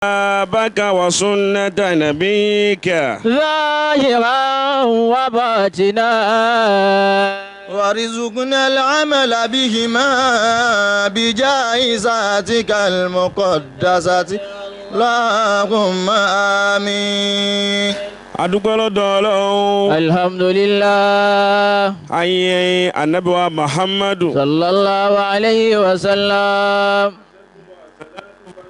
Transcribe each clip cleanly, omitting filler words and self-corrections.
كتابك وسنة نبيك ظاهرا وباطنا وارزقنا العمل بهما بجاه ذاتك المقدسة اللهم آمين. Adúpẹ́ lọ́dọ̀ Ọlọ́run. Alhamdulillah. Ayé Ànábì wa Muhammadu. Sallallahu alayhi wa sallam.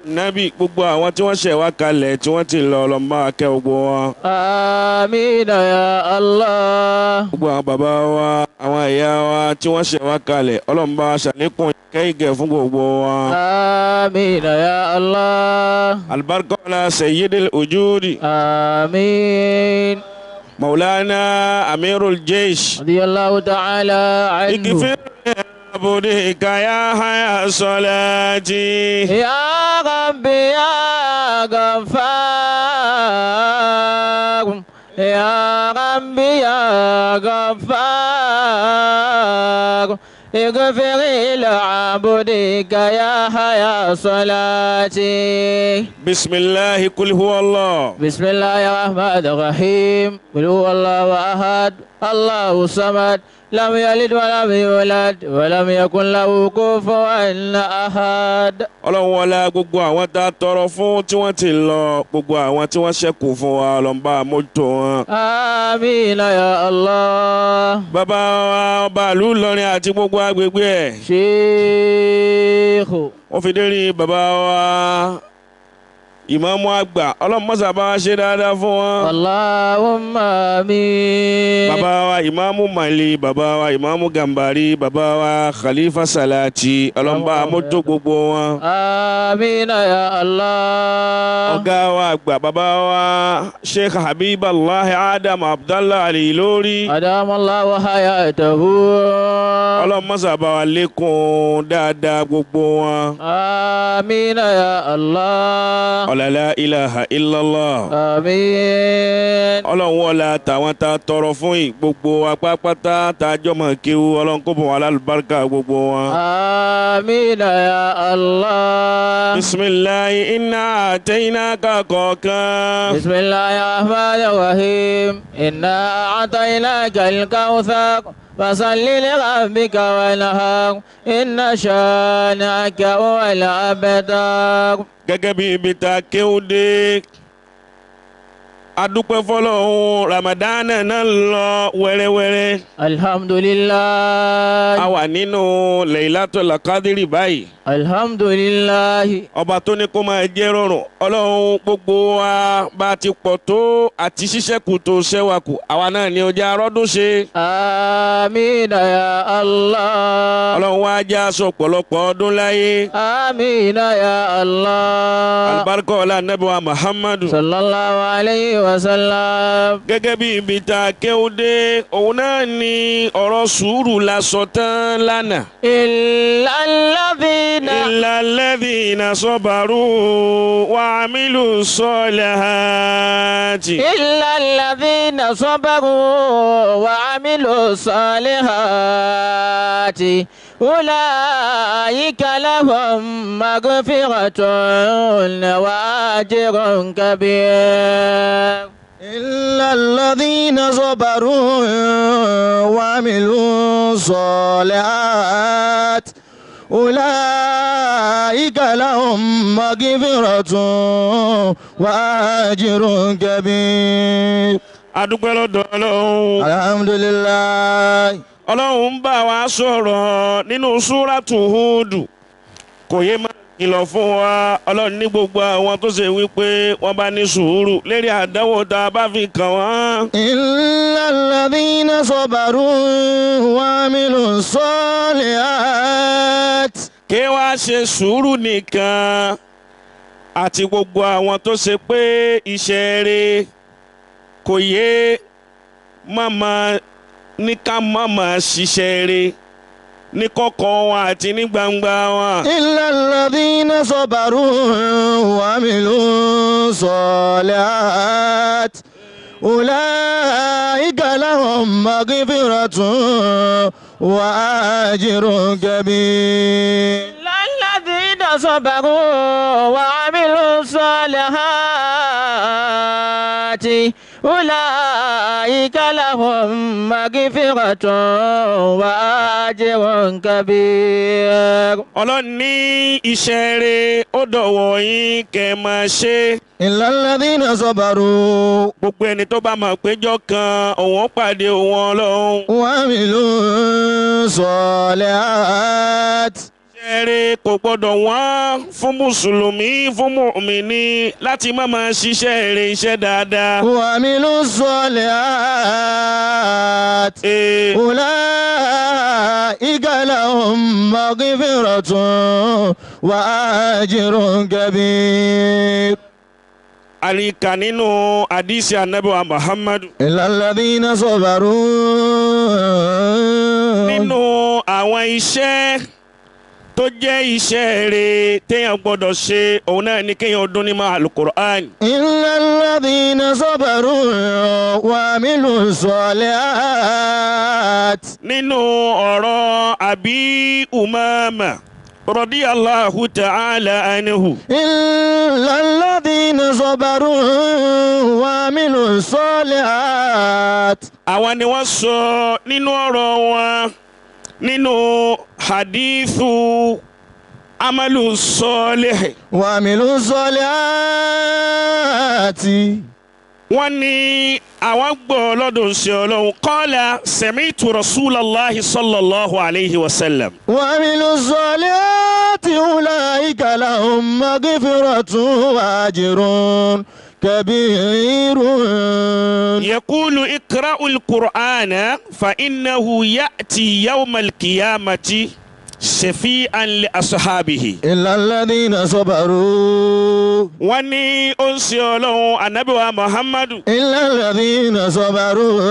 Nábì gbogbo àwọn tí wọ́n ṣẹ̀ wá kalẹ̀ tí wọ́n ti lọ ọlọ́mọ akẹ́ gbogbo wọn. Àmín ya Allah. Gbogbo àwọn bàbá wa, àwọn ìyá wa tí wọ́n ṣẹ̀ wá kalẹ̀ ọlọ́mọba ṣàlékún kẹ́hìngẹ̀ fún gbogbo wọn. Àmín ya Allah. Alibarika la sayyidil ujudi. Àmín. Maulana Amirul Jaish. Radiyallahu ta'ala anhu. Ikifir عبدك يا حيا صلاتي يا ربي يا غفار يا ربي يا غفار اغفر لعبدك يا حيا صلاتي. بسم الله قل هو الله. بسم الله الرحمن الرحيم قل هو الله أحد الله الصمد لم يلد ولم يولد ولم يكن له كفوا أحد. Ọlọ́run wọlá gbogbo àwọn tá a tọrọ fún tí wọ́n ti lọ gbogbo àwọn tí wọ́n ṣẹ́kù fún wa ọlọ́mbà mójútó wọn. Àmín ya Allah. Bàbá wa ọba ìlú Ìlọrin àti gbogbo agbègbè ẹ̀. Ṣéèkù. Wọ́n fi dérí bàbá wa ìmáàmù àgbà Ọlọ́run mọ́sà bá wa ṣe dáadáa fún wọn. Allahumma àmín. Bàbá wa ìmáàmù Mali, bàbá wa ìmáàmù Gàmbàrí, bàbá wa Khalifa Salati, Ọlọ́run bá mójútó gbogbo wọn. Àmín ya Allah. Ọ̀gá wa àgbà bàbá wa Sheikh Habiballah Adam Abdallah Al-Ilori. Adamallahu hayatahu. Ọlọ́run mọ́sà bá wa lékún dáadáa gbogbo wọn. Àmín ya Allah. La ilaha illallah. Àmín. Ọlọ́run wọlá tàwọn tá a tọrọ fún yìí gbogbo apápátá tá a jọmọ̀ kéwú Ọlọ́run kó bọ̀ wọn alálùbáríkà gbogbo wọn. Àmín ya Allah. Bisimilahi inna atainaka kọ̀ọ̀kan. Bisimilahi rahman rahim inna atainaka al-kawthar fasalli li rabbika wanhar inna shani'aka huwal abtar. Gẹ́gẹ́ bí ibi tá a kéwú dé, adúpẹ́ fọ́lọ́hun Ramadan náà lọ wẹ́rẹ́wẹ́rẹ́. Alhamdulillah. A wà nínú Laylatul Qadri báyìí. Alhamdulillah. Ọba tó ní kó máa jẹ́ rọrùn Ọlọ́run gbogbo wa bá ti pọ̀ tó àti ṣíṣẹ́kù tó ṣẹ́wà kù àwa náà ni ó jẹ́ arọ́dún ṣe. Àmín ya Allah. Ọlọ́run wá jẹ́ aṣọ ọ̀pọ̀lọpọ̀ ọdún láyé. Àmín ya Allah. Alibarika ọlá Ànábì wa Muhammadu. Sallallahu alayhi wa sallam. Gẹ́gẹ́ bí ibi tá a kéwú dé òun náà ni ọ̀rọ̀ sùúrù la sọ tán lánàá. Illa alladhina sabaru wa amilu salihati. Illa alladhina sabaru wa amilu salihati. Ulaika lahum maghfiratun wa ajrun kabir. إلا الذين صبروا وعملوا الصالحات أولئك لهم مغفرة وأجر كبير. Adúpẹ́ lọ́dọ̀ Ọlọ́run. Alhamdulillah. Ọlọ́run ń bá wa sọ̀rọ̀ nínú Súrátù Húdù kò yé máa kìlọ̀ fún wa Ọlọ́run ní gbogbo àwọn tó ṣe wípé wọ́n bá ní sùúrù lérí àdánwò tá a bá fi kàn wọ́n. Illa alladhina sabaru wa amilu salihat. Kí wá ṣe sùúrù nìkan àti gbogbo àwọn tó ṣe pé iṣẹ́ rere kò yé mọ̀mọ́ ní ká mọ̀mọ́ ṣiṣẹ́ rere ní kọ̀kọ̀ wọn àti ní gbangba wọn. Illa alladhina sabaru wa amilu salihat ulaika lahum maghfiratun wa ajrun kabir. Illa alladhina صبروا وعملوا الصالحات أولئك لهم مغفرة وأجر كبير. Ọlọ́run ní iṣẹ́ rere ó dọ̀wọ́ yín kẹ́ ẹ máa ṣe. إلا الذين صبروا Gbogbo ẹni tó bá mọ̀ péjọ kan òun ó pàdé òun Ọlọ́run. وعملوا الصالحات. Iṣẹ́ rere kò gbọ́dọ̀ wọ́n fún mùsùlùmí fún mùmíní láti má máa ṣiṣẹ́ rere iṣẹ́ dáadáa. وعملوا الصالحات Ee, أولئك لهم مغفرة وأجر كبير. Àríkà nínú àdìsí Ànábì wa Muhammadu. إلا الذين صبروا. Nínú àwọn iṣẹ́ tó jẹ́ iṣẹ́ rere téèyàn gbọ́dọ̀ ṣe òun náà ni kéèyàn dún ní máa alukur'an. إلا الذين صبروا وعملوا الصالحات. Nínú ọ̀rọ̀ Abi Umama radiyallahu ta'ala anhu. إلا الذين صبروا وعملوا الصالحات. Àwọn ni wọ́n sọ nínú ọ̀rọ̀ wọn nínú hadithu amalu salih. وعملوا الصالحات. Wọ́n ní àwọn gbọ́ lọ́dọ̀ ṣe Ọlọ́run qala sami'tu rasulallahi sallallahu alayhi wa sallam. وعملوا الصالحات أولئك لهم مغفرة وأجر كبير. يقول اقرأوا القرآن فإنه يأتي يوم القيامة شفيعا لأصحابه. إلا الذين صبروا. Wọ́n ní ó ń ṣe Ọlọ́run Ànábì wa Muhammadu. إلا الذين صبروا.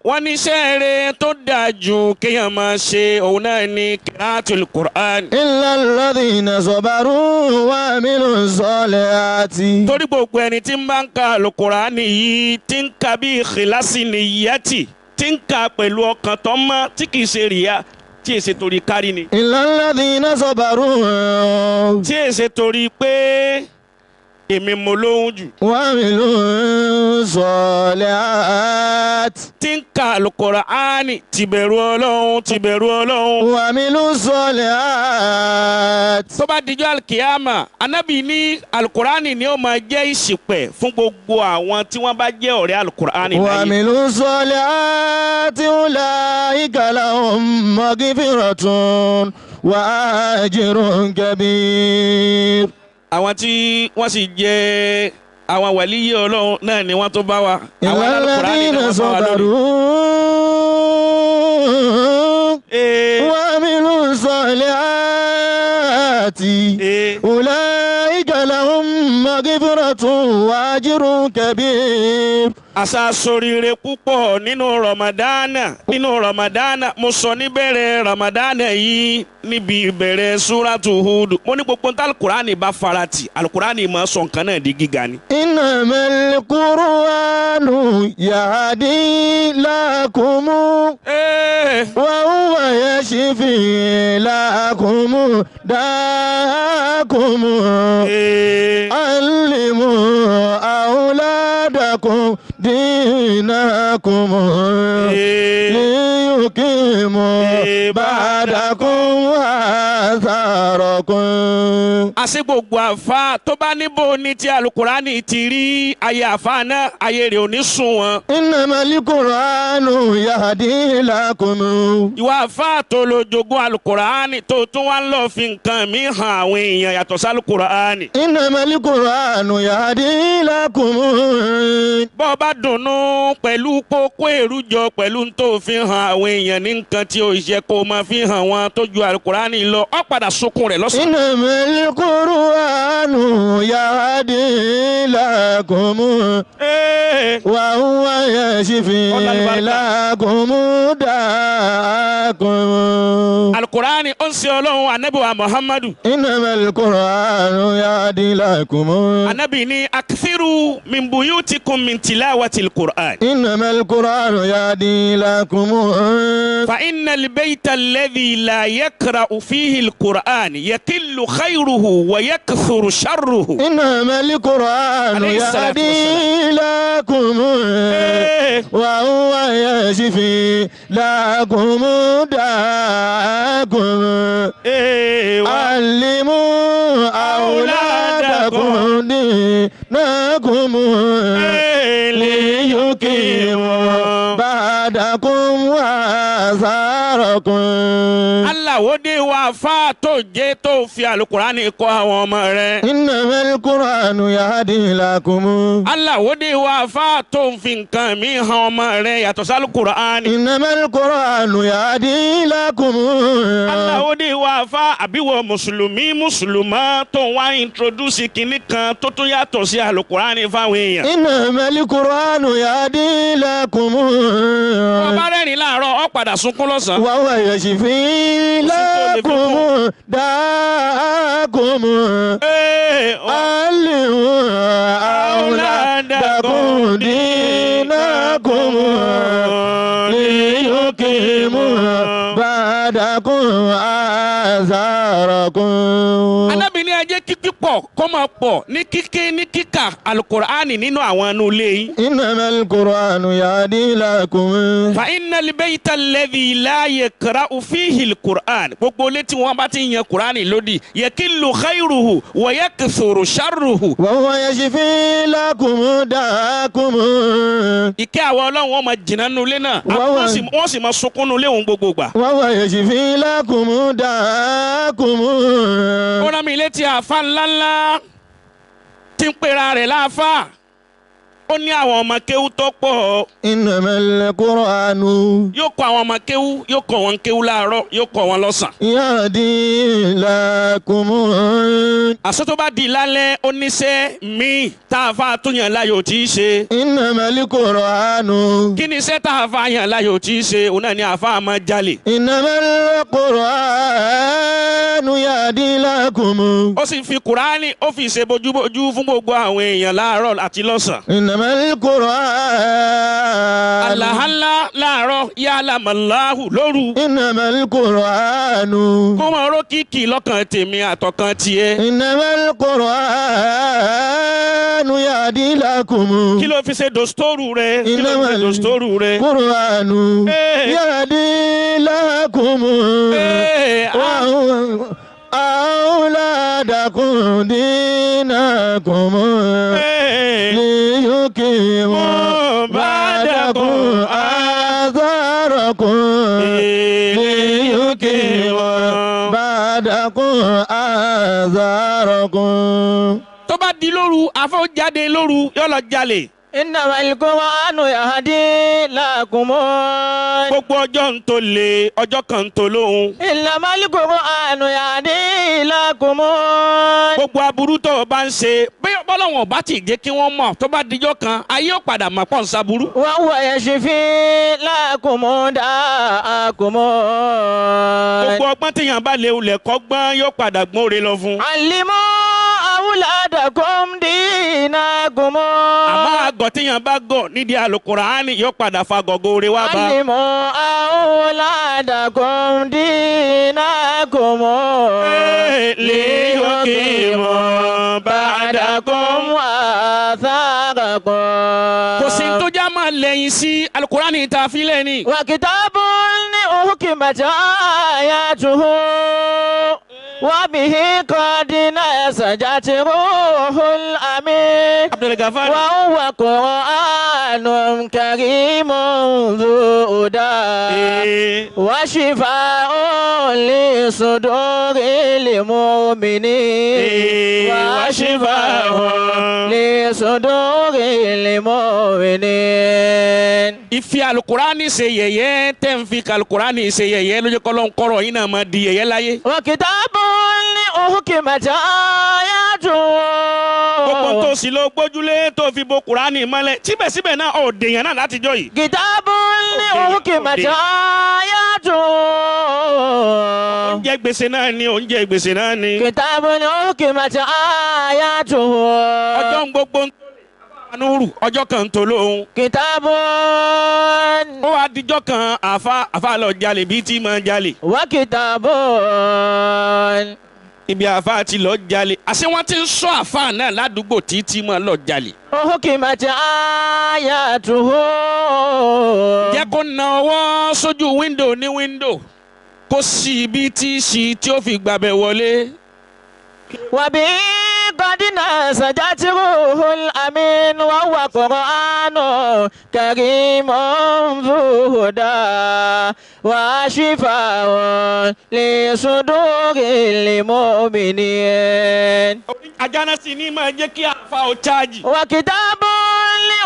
Wọ́n ní iṣẹ́ rere tó dáa jù kéèyàn máa ṣe òun náà ní qira'atul Qur'an. إلا الذين صبروا وعملوا الصالحات. Torí gbogbo ẹni tí ń bá ń ka Al-Qur'ani yìí tí ń ka bí ikhlasi niyyati tí ń ka pẹ̀lú ọkàn tó mọ́ tí kìí ṣe rìyà tí èsè torí kárí ni. إلا الذين صبروا Tí èsè torí pé èmi mo lóhùn jù. وعملوا الصالحات. Tí ń ka Al-Qur'ani tìbẹ̀rù Ọlọ́run tìbẹ̀rù Ọlọ́run. وعملوا الصالحات. Tó bá dijọ́ alikiyama Ànábì ní alukurani ni ó máa jẹ́ ìṣìpẹ̀ fún gbogbo àwọn tí wọ́n bá jẹ́ ọ̀rẹ́ alukurani láyé. وعملوا الصالحات أولئك لهم مغفرة وأجر كبير. Àwọn tí wọ́n sì jẹ́ àwọn wàlíyé Ọlọ́run náà ni wọ́n tó bá wa. Àwọn إلا alukurani ni الذين wọ́n bá wa lórí. صبروا Ee, وعملوا الصالحات ee. أولئك لهم مغفرة وأجر كبير. Àṣà soríire púpọ̀ nínú Ramadana nínú Ramadana mo sọ níbẹ̀rẹ̀ Ramadana yìí níbi ìbẹ̀rẹ̀ Suratu Hud mo ní gbogbo ntá alukurani bá farati alukurani máa sọ nǹkan náà di gíga ni. إنما القرآن يهدي لكم Ee. وهو يشفي لكم داءكم Ee. علموا أولادكم دينكم Ee. ليقيموا بعدكم آثاركم. Àṣé gbogbo àfa tó bá níbo ní ti alukurani ti rí ayé àfa náà ayé rẹ̀ ò ní sùn wọn. إنما القرآن يهدي لكم. Ìwà àfa tó lo jogún alukurani tó tún wá ń lọ fi nǹkan mi hàn àwọn èèyàn yàtọ̀ sí alukurani. إنما القرآن يهدي لكم. Bọ́ ọ bá dùnnú pẹ̀lú kókó èrújọ pẹ̀lú tó fi hàn àwọn èèyàn ní nǹkan tí ó yẹ kó máa fi hàn wọn tó ju alukurani lọ ọ padà sunkún rẹ̀ lọ́sàn. إنما القرآن يهدي لكم Ee. وهو يشفي Ọlá àlùbáríkà. لكم داءكم. Alukurani ó ń ṣe Ọlọ́run Ànábì wa Muhammadu. إنما القرآن يهدي لكم. Ànábì ní akthiru min buyutikum min tilawati alukur'an. إنما القرآن يهدي لكم. فإن البيت الذي لا يقرأ فيه القرآن يقل خيره ويكثر شره. إنما القرآن يهدي لكم وهو يشفي لكم داءكم. علموا أولادكم دينكم ليقيموا بعدكم وآثاركم. Aláwòdé wa fa tó jẹ́ tó fi alukurani kọ́ àwọn ọmọ rẹ̀. Innamal Qur'anu yahdi lakum. Aláwòdé wa fa tó fi nǹkan mi hàn ọmọ rẹ̀ yàtọ̀ sí alukurani. Innamal Qur'anu yahdi lakum. Aláwòdé wa fa àbíwọ̀ mùsùlùmí mùsùlùmá tó wá introduce kinní kan tó tún yàtọ̀ sí alukurani fáwọn èèyàn. Innamal Qur'anu yahdi lakum. Ọba rẹ́rìn láàárọ̀ ó padà sunkún lọ́sàn-án. Wa huwa yashfi lakum da'akum. Alimu awladakum dinakum liyuqimu ba'dakum azarakum. Ànábì ní ẹ jẹ́ kí pípọ̀ kó máa pọ̀ ní kíké ní kíkà alukur'ani nínú àwọn inú ilé yìí. Innamal Qur'anu yahdi lakum. Fa innal bayta alladhi la yaqra'u fihi al-Qur'an. Gbogbo ilé tí wọ́n bá ti yan Qur'ani lódì yakillu khayruhu wa yakthuru sharruhu. Wa huwa yashfi lakum da'akum. Ìkẹ́ àwọn ọlọ́run wọn máa jìnnà nínú ilé náà wọ́n sì máa sunkún nínú ilé òun gbogbo ìgbà. Wa huwa yashfi lakum da'akum. Ó rán mi létí àfa ńláńlá tí ń pera rẹ̀ láàfà ó ní àwọn ọmọ kéwú tó pọ̀. Innamal Qur'anu. Yóò kọ́ àwọn ọmọ kéwú yóò kọ́ wọn kéwú láàárọ̀ yóò kọ́ wọn lọ́sàn. Yahdi lakum. Àṣọ tó bá di lálẹ́ oníṣẹ́ míì tá a fa àtúnyàn láyò tí í ṣe. Innamal Qur'anu. Kí ni iṣẹ́ tá a fa yàn láyò tí í ṣe òun náà ni àfa máa jalè. Innamal Qur'anu yahdi lakum. Ó sì fi Kùránì ó fi ṣe bójúbójú fún gbogbo àwọn èèyàn láàárọ̀ àti lọ́sàn. Innamal Qur'an. Àlàhálà láàárọ̀ yálàmàláhù lóru. Innamal Qur'anu. Kó máa ró kìkì lọ́kàn tèmi àtọkàn tiẹ̀. Innamal Qur'anu yahdi lakum. Kí ló fi ṣe dòstóòrù rẹ? Kí ló fi ṣe dòstóòrù rẹ? Qur'anu yahdi lakum. Awladakum dinakum liyuqimu ba'dakum azarakum liyuqimu ba'dakum azarakum. Tó bá di lóru afọ́ jáde lóru yóò lọ jalè. Innamal Qur'anu yahdi lakum. Gbogbo ọjọ́ ń tó le ọjọ́ kan ń tó lóhun. Innamal Qur'anu yahdi lakum. Gbogbo aburú tó o bá ń ṣe bí bọ́lọ́wọ̀n bá ti jẹ́ kí wọ́n mọ̀ tó bá dijọ́ kan ayé ó padà mọ̀ pọ̀ ń saburú. Wa huwa yashfi lakum da'akum. Gbogbo ọgbọ́n téèyàn bá lè wulẹ̀ kọ́gbọ́n yóò padà gbọ́n òre lọ fún. Allimu awladakum dinakum. Àmọ́ àgọ̀ téèyàn bá gọ̀ nídìí Al-Qur'ani yóò padà fa gọ̀gọ̀ òre wá bá. Allimu awladakum dinakum. Liyuqimu ba'dakum atharakum. Kò sí tó já máa lẹ́yìn sí Al-Qur'ani tá a fi lẹ́ni. Wa kitabun uhkimat ayatuhu wa bihi qad nasajat ruhul amin. Abdul Gafar. Wa huwa Qur'anun karimun dhu huda wa shifa'un li suduril mu'minin. Wa shifa'un li suduril mu'minin. Ìfi Al-Qur'ani ṣe yẹ̀yẹ́ tẹ́ ń fi Al-Qur'ani ṣe yẹ̀yẹ́ lójú kọ́ ló ń kọ́rọ̀ yín náà máa di yẹ̀yẹ́ láyé. Wa kitabun uhkimat ayatuhu. Gbogbo tó sì lọ gbójúlé tó fi bo Kùránì mọ́lẹ̀ síbẹ̀síbẹ̀ náà ò dèèyàn náà látijọ́ yìí. Kitabun uhkimat ayatuhu. Oúnjẹ gbèsè náà ni oúnjẹ gbèsè náà ni. Kitabun uhkimat ayatuhu. Ọjọ́ ń gbogbo ń Núrù ọjọ́ kan tó lóhun. كتاب Ó wá dijọ́ kan àfa lọ jalè bíi tí máa jalè. وكتاب Ibi àfa ti lọ jalè. Àṣé wọ́n ti ń sọ àfa náà ládùúgbò tí tí máa lọ jalè. أحكمت آياته Jẹ́ kó na ọwọ́ sójú wíńdò ní wíńdò kó sí ibi tí sí tí ó fi gbàbẹ̀ wọlé. وبه قد نسجت روح الأمين وهو قرآن كريم ذو هدى وشفاء لصدور المؤمنين Ajánásí ní máa jẹ́ kí àfa ò chájì. وكتاب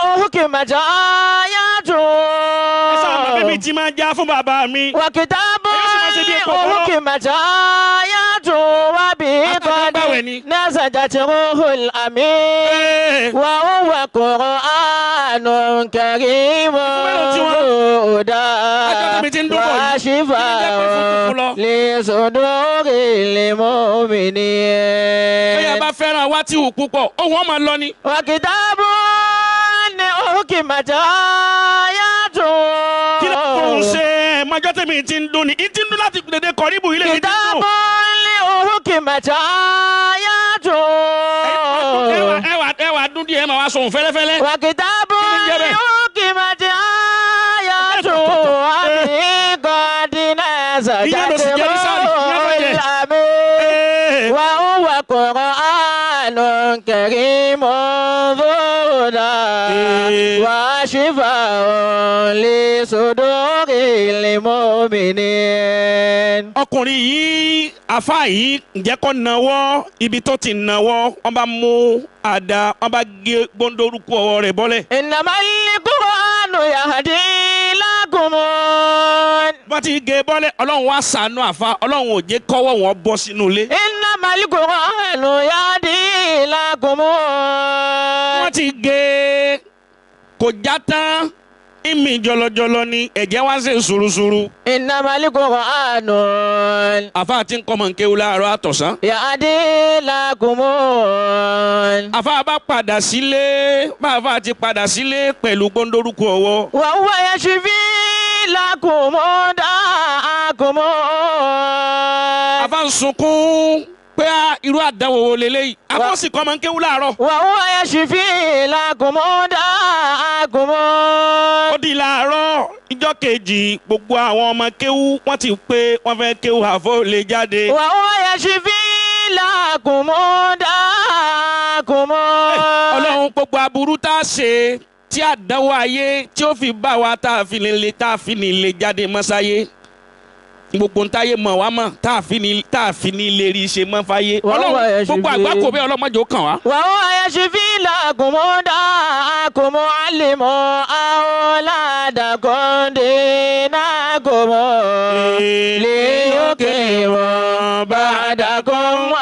أحكمت آياته Ẹ sáà mọ̀ bíbí tí máa já fún bàbá mi. وكتاب Ẹ̀yọ́ sì máa ṣe bí epo kọ́rọ́. أحكمت آياته وبه Àtàkùn قد gbàwẹ̀ ni. نسجت روح الأمين وهو قرآن كريم ذو هدى Ajá tèmi ti ń dún bọ̀ yìí. Kí ni jẹ́ pé fún lọ? وشفاء لصدور المؤمنين Bẹ́ẹ̀ bá fẹ́ràn wá tí ò púpọ̀, òun ọmọ lọ ni. وكتاب أحكمت آياته Kí ló ń ṣe mọ́jọ́ tèmi ti ń dún ni? Ìtí ń dún láti dèdè kọ̀ríbù ilé mi ti ń كتاب dùn. أحكمت آياته Ẹ wà dún díẹ̀, ẹ máa wá sọ̀hún fẹ́lẹ́fẹ́lẹ́. وكتاب Kí ni ń jẹ́ bẹ́ẹ̀? أحكمت آياته وبه قد نزلت Ìyẹn ló sì jẹ́ ní sáàrì, ìyẹn ló jẹ́. الأمين وهو قرآن كريم ذو هدى وشفاء لصدور المؤمنين Ọkùnrin yìí, àfa yìí, ǹjẹ́ kó nawọ́ ibi tó ti nawọ́, wọ́n bá mú àdá, wọ́n bá gé gbóńdórúkú ọwọ́ rẹ̀ bọ́lẹ̀. إنما القرآن يهدي لكم Wọ́n ti gé bọ́lẹ̀, Ọlọ́run wá ṣàánú àfa, Ọlọ́run ò jẹ́ kọ́wọ́ wọn bọ́ sínú ilé. إنما القرآن يهدي لكم Wọ́n ti gé kò já tán, ìmì jọlọjọlọ ni ẹ̀jẹ̀ wá ṣe ṣuruṣuru. إنما القرآن Àfa ti ń kọ́ mọ̀ ń kéwu láàárọ̀ àtọ̀sán. يهدي لكم Àfa bá padà sílé, bá àfa ti padà sílé pẹ̀lú gbóńdórúkú ọwọ́. وهو يشفي لكم داءكم Àfa ń sunkún pé á irú àdánwò wo leléyìí. Àfa sì kọ́ mọ̀ ń kéwu láàárọ̀. وهو يشفي لكم داءكم Ó di láàárọ̀ ìjọ́ kejì gbogbo àwọn ọmọ kéwú wọ́n ti pé wọ́n fẹ́ kéwú àfọ́ lè jáde. وهو يشفي لكم داءكم Ọlọ́run gbogbo aburú tá a ṣe tí àdánwò ayé tí ó fi bá wa tá a fi ní lè tá a fi ní lè jáde mọ́sáyé gbogbo ntáyé mọ̀ wá mọ̀ tá a fi ní lè rí ṣe mọ́ fáyé Wọ́n wá Ọlọ́run ẹ̀ ṣe gbogbo bí- àgbákò bẹ́ẹ̀ ọlọ́mọdé ó kàn wá. وهو يشفي لكم داءكم علموا أولادكم دينكم ليقيموا بعدكم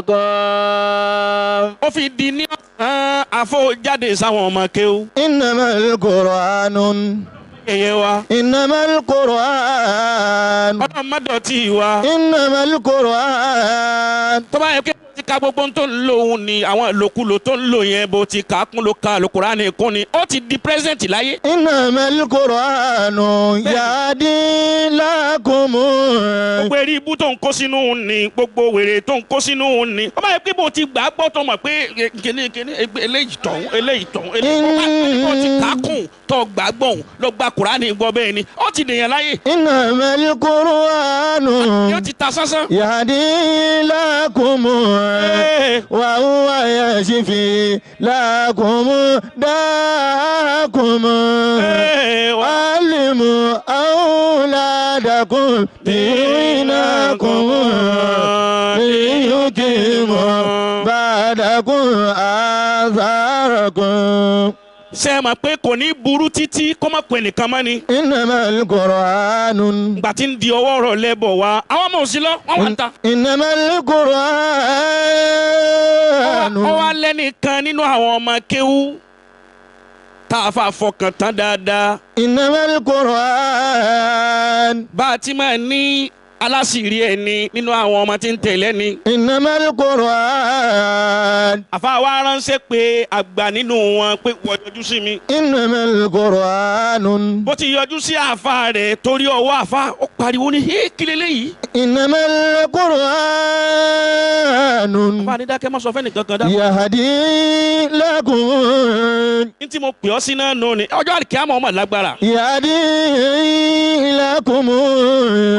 آثاركم Ó fi di ní ọ̀sán àfọ̀jáde sáwọn ọmọ kéwú. إنما القرآن Ẹyẹ wa إنما القرآن ọlọ́run má dọ̀tí wa. إنما القرآن Tó bá yẹ kí ti ka gbogbo tó ń lò òun ni àwọn ìlòkulò tó ń lò yẹn bó ti kà á kún ló ka Al-Kùránì kún ni ó ti di president láyé. إنما القرآن يهدي لكم Gbogbo eré ibú tó ń kó sínú ni gbogbo wèrè tó ń kó sínú ni. Ó bá yẹ pé bó ti gbà á gbọ́ tó mọ̀ pé kíní kíní eléyìí tọ̀hún eléyìí tọ̀hún eléyìí tó bá yẹ kó ti kà á kún tó gbà á gbọ̀hún ló gba Kùránì gbọ́ bẹ́ẹ̀ ni ó ti dèèyàn láyé. إنما القرآن Yóò ti ta sánsán. يهدي لكم وهو يشفي لكم داءكم علموا أولادكم دينكم ليقيموا بعدكم آثاركم Ṣé ẹ mọ̀ pé kò ní burú títí kó má pè nìkan mọ́ ni. إنما القرآن Ìgbà tí ń di ọwọ́ rọ̀ lẹ́bọ̀ wá àwọn ọmọ òsì lọ wọ́n wà ń ta. إنما القرآن Ó wá lẹ́nìkan nínú àwọn ọmọ kéwú tá a fà fọkàn tán dáadáa. إنما القرآن Bá a ti máa ní Aláṣìírí ẹni nínú àwọn ọmọ tí ń tẹ̀lé ni. Innamal Qur'an. Àfa wa ránṣẹ́ pé àgbà nínú wọn pé wọ́n yọjú sí mi. Innamal Qur'an. Bó ti yọjú sí àfa rẹ̀ torí ọwọ́ àfa ó pariwo ní hé kí leléyìí. Innamal Qur'an. Àfa ní dákẹ́ má sọ fẹ́ni kankan dá. Yahdi lakum. Ní tí mo pè ọ́ sí náà nù ni ọjọ́ àlìkíyàmọ̀ ọmọ lágbára. Yahdi lakum.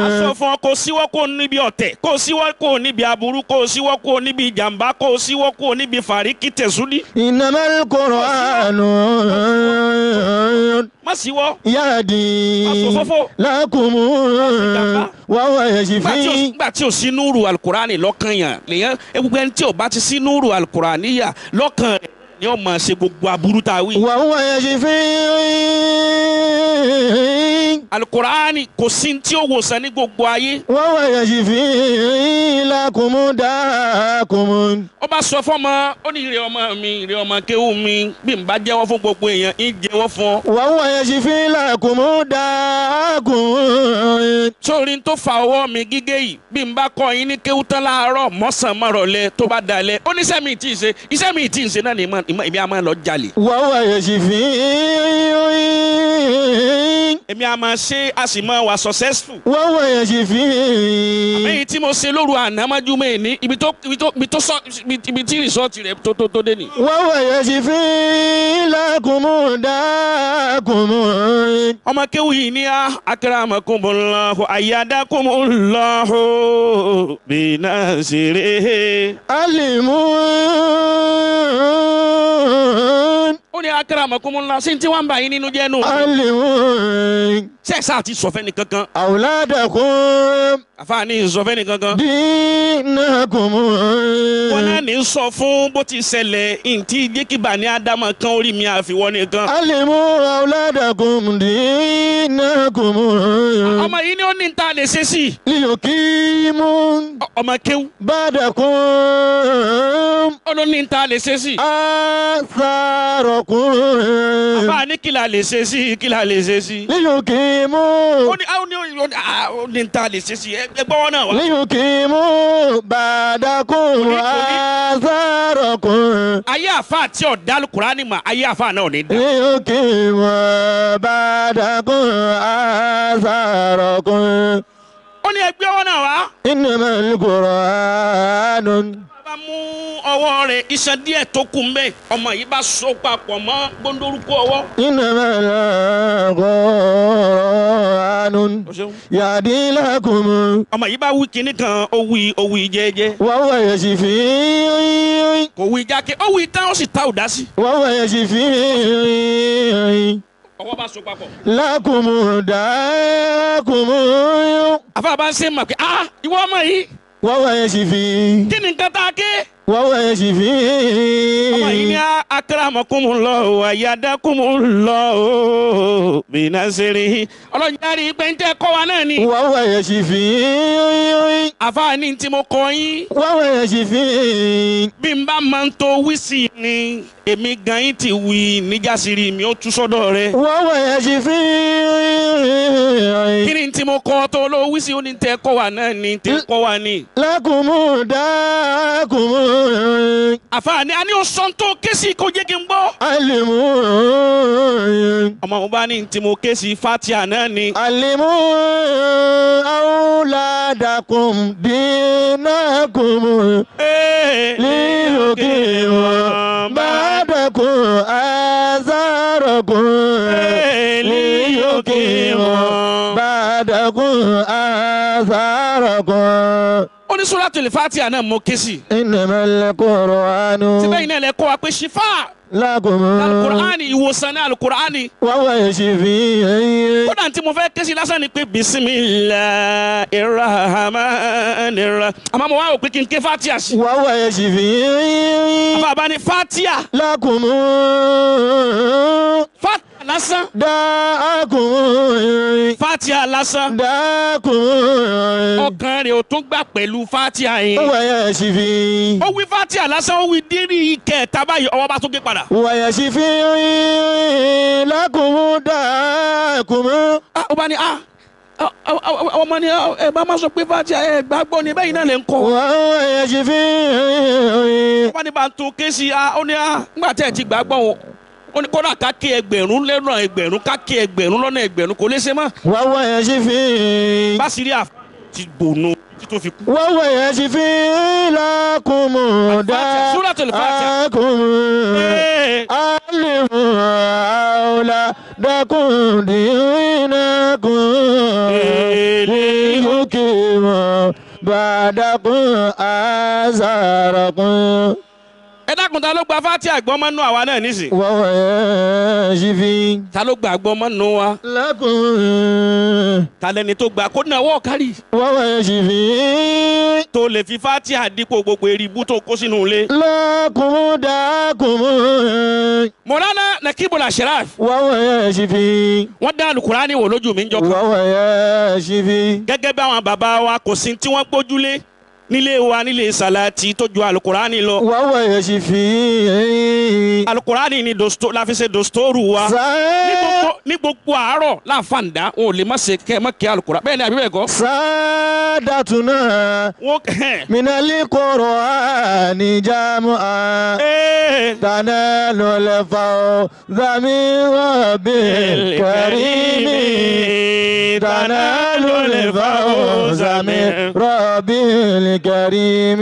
A sọ fún ọ kó síwọ́ kó níbi ọ̀tẹ̀ kó síwọ́ kó níbi aburú kó síwọ́ kó níbi ìjàmbá kó síwọ́ kó níbi fàríkì tẹ̀súlí. Innamal Qur'an. Má síwọ́. Yahdi Má sòfófó. lakum. Wa huwa yashfi. Nígbà tí o sí núrù alukurani lọ́kàn yàn lèyàn gbogbo ẹni tí o bá ti sí núrù alukurani yà lọ́kàn rẹ̀ ni ó máa ṣe gbogbo aburú tá a wí. Wa huwa yashfi. Alukurani kò sí tí ó wòsàn ní gbogbo ayé. Wa huwa yashfi lakum daakum. Ó bá sọ fọ́mọ ó ní ìrẹ ọmọ mi ìrẹ ọmọ kéwú mi bí n bá jẹ́wọ́ fún gbogbo èèyàn ń jẹ́wọ́ fún ọ. Wa huwa yashfi lakum daakum. Sórí tó fa ọwọ́ mi gígé yìí bí n bá kọ́ yín ní kéwú tán láàárọ̀ mọ́sàn-án mọ́rọ̀lẹ́ tó bá dalẹ̀ ó ní iṣẹ́ mi tí ì ṣe iṣẹ́ mi tí ì ṣe náà ni èmi á máa lọ jalè. Wa huwa yashfi. Èmi á máa ṣe a sì máa wà successful. Wa huwa yashfi. Àmì tí mo ṣe lóru ànámájúmọ́ ẹ̀ ní ibi tó ibi tó ibi tó sọ ibi tí rìsọ́ọ̀tì rẹ̀ tó tó tó dé ni. Wa huwa yashfi lakum daakum. Ọmọ kéwù yìí ní a akramakumullahu ayyadakumullahu binasirihi. Alimun. Ó ní akramakumullahu sí tí wọ́n ń bà yín nínú jẹ́ nù. Alimun. Sẹ́ẹ̀sà ti sọ̀fẹ́ nìkankan. Awladakum. Àfààní sọ̀fẹ́ nìkankan. Dinakum. Wọn náà ní sọ fún bó ti ṣẹlẹ̀ ntí jẹ́kíbà ní Ádámọ̀ kan orí mi àfiwọ́ nìkan. Alimu awladakum dinakum. Ọmọ yìí ni ó ní ta lè ṣe sí. Liyukimu. Ọmọ kéwú. Badakum. Ó ló ní ta lè ṣe sí. Atharakum. Àfààní kí la lè ṣe sí kí la lè ṣe sí. Liyukimu. Ó ní ó ní ó ní ta lè ṣe sí ẹ gbọ́wọ́ náà wá. Liyukimu badakum atharakum. Ayé àfa àti ọ̀dà Al-Kùránì mà ayé àfa náà ò ní dá. Liyukimu badakum atharakum. Ó ní ẹgbẹ́ ọwọ́ náà wá. Innamal Qur'an. Bá mú ọwọ́ rẹ̀ iṣan díẹ̀ tó kù mbẹ́ ọmọ yìí bá so papọ̀ mọ́ gbóndórúkọ ọwọ́. Innamal Qur'an. Yahdi lakum. Ọmọ yìí bá wí kinní kan ó wí ó wí jẹ́jẹ́. Wa huwa yashfi. Kò wí jákè ó wí tán ó sì ta òdá sí. Wa huwa yashfi. Ọwọ́ bá so papọ̀. Lakum daakum. Àfa bá ń ṣe mọ̀ pé ah ìwọ ọmọ yìí. Wa huwa yashfi. Kí ni nǹkan tá a ké? Wa huwa yashfi. Ọmọ yìí ní akramakumullahu ayyadakumullahu binasirihi. Ọlọ́run jáde pé ń tẹ́ kọ́ wa náà ni. Wa huwa yashfi. Àfààní tí mo kọ yín. Wa huwa yashfi. Bí n bá máa ń to wísì ni èmi gan yín ti wí níjàsírí mi ó tú sọ́dọ̀ rẹ. Wa huwa yashfi. Kí ni tí mo kọ́ tó ló wísì ó ní tẹ́ kọ́ wa náà ni tẹ́ kọ́ wa ni. Lakum daakum. Àfààní a ní o sọ tó ké sí kó jẹ́ kí n gbọ́. Alimu. Ọmọ mo bá ní tí mo ké sí Fatia náà ni. Alimu awladakum dinakum. Liyukimu ba'dakum azarakum. Liyukimu ba'dakum azarakum. Ó ní Suratul Fatia náà mo ké sí. Innamal Qur'anu. Síbẹ̀ yìí náà lẹ kọ́ wa pé ṣífà. Lakum. Alukur'ani ìwòsàn ní alukur'ani. Wa huwa yashfi. Kódà tí mo fẹ́ ké sí lásán ni pé bismillahirrahmanirrahim. Àmọ́ mo wá wò pé kí n ké Fatia sí. Wa huwa yashfi. Bàbá ní Fatia. Lakum. Fatia lásán. Daakum. Fatia lásán. Daakum. Ọkàn rẹ̀ ò tún gbà pẹ̀lú Fatia yẹn. Wa yashfi. Ó wí Fatia lásán ó wí dírí kẹta báyìí ọwọ́ bá tún gé padà. Wa yashfi. Lakum daakum. Ó bá ní Ọmọ ni ẹ bá má sọ pé Fatiha ẹ gbàgbọ́ ni bẹ́ẹ̀ náà lè ń kọ́. وهو يشفي Wọ́n ní bá ń tún ké sí a ó ní a ńgbà tẹ́ ẹ ti gbàgbọ́ wọn ó ní kódà ká ké ẹgbẹ̀rún lọ́nà ẹgbẹ̀rún ká ké ẹgbẹ̀rún lọ́nà ẹgbẹ̀rún kò lè ṣe mọ́. وهو يشفي Bá sì rí àfa ti gbòònù títí tó fi kú. وهو يشفي لكم Al-Fatiha, Suratul Fatiha. داءكم Ee, علموا أولادكم دينكم ليحكموا بعدكم آثاركم ẹ dákun ta ló gba Fatiha gbọ́ mọ́nú àwa náà nísìn. وهو يشفي Ta ló gba gbọ́ mọ́nú wa. لكم Ta lẹni tó gba kó náwó kárí. وهو يشفي Tó lè fi Fatiha dípò gbogbo eribú tó kó sínú ilé. لكم داكم Mọ̀lánà Nakibul Ashraf وهو يشفي wọ́n dá Alukurani wò lójú mi ń jọ kan. وهو يشفي Gẹ́gẹ́ bí àwọn bàbá wa kò sí tí wọ́n gbójúlé nílé wa nílé Sàlátì tó ju Alukurani lọ. وهو يشفي Alukurani ni dosto la fi ṣe dostoru wa. Ní gbogbo àárọ̀ láǹfààní wọn ò lè má ṣe kẹ́ ẹ má kẹ́ Alukurani bẹ́ẹ̀ ni àbí bẹ́ẹ̀ kọ́. سادتنا Wọ́n kẹ́ من القرآن جمعا ẹ̀. تنال الفوز من رب الكريم تنال الفوز من رب الكريم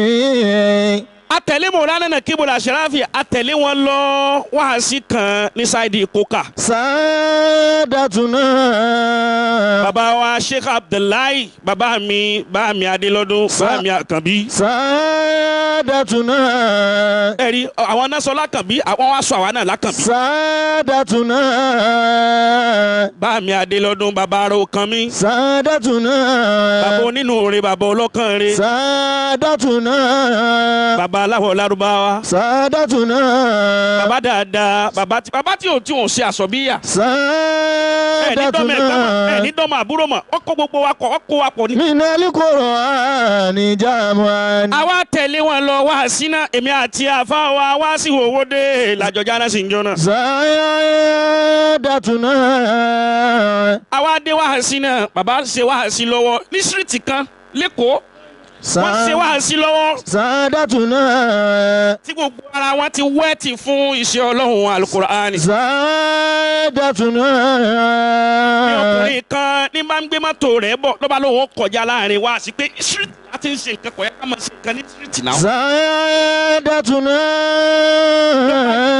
Atẹ̀lé Mọ̀lánà Nakibul Ashrafi atẹ̀lé wọn lọ wáhásí kan ní sáìdì Kókà. سادتنا Bàbá wa Sheikh Abdullahi bàbá mi bàbá mi Adélọ́dún bàbá mi Àkànbí. سادتنا Ẹ̀rí àwọn náà sọ Lákànbí àwọn wá sọ àwa náà Lákànbí. سادتنا Bàbá mi Adélọ́dún bàbá ara ọkàn mi. سادتنا Bàbá onínúure bàbá ọlọ́kàn re. سادتنا Bàbá aláwọ̀ lárúbáwá. سادتنا Bàbá dáadáa bàbá tí ò tí ò ń ṣe àsọ̀bíyà. Ẹ̀ ní dọ́mọ ẹ̀gbọ́n mọ̀ ẹ̀ سادتنا ní dọ́mọ àbúrò mọ̀ wọ́n kó gbogbo wa pọ̀ wọ́n kó wa pọ̀ ní. من القرآن جمعا Àwa tẹ̀lé wọn lọ wá sínú èmi àti àfa wa wá sí owó dé làjọjá náà sì ń jóná. سادتنا Àwa dé wá sínú bàbá ń ṣe wá sí lọ́wọ́ ní síríìtì kan lẹ́kọ̀ọ́ wọ́n ṣe wá sí lọ́wọ́ سادتنا tí gbogbo ara wọn ti wẹ́ẹ̀tì fún iṣẹ́ Ọlọ́run Alukur'ani. سادتنا Ní ọkùnrin kan ní bá ń gbé mọ́tò rẹ̀ bọ̀ ló bá lóun ó kọjá láàrin wá sí pé síríìtì láti ń ṣe nǹkan kọ̀ yẹ ká máa ṣe nǹkan ní síríìtì náà. سادتنا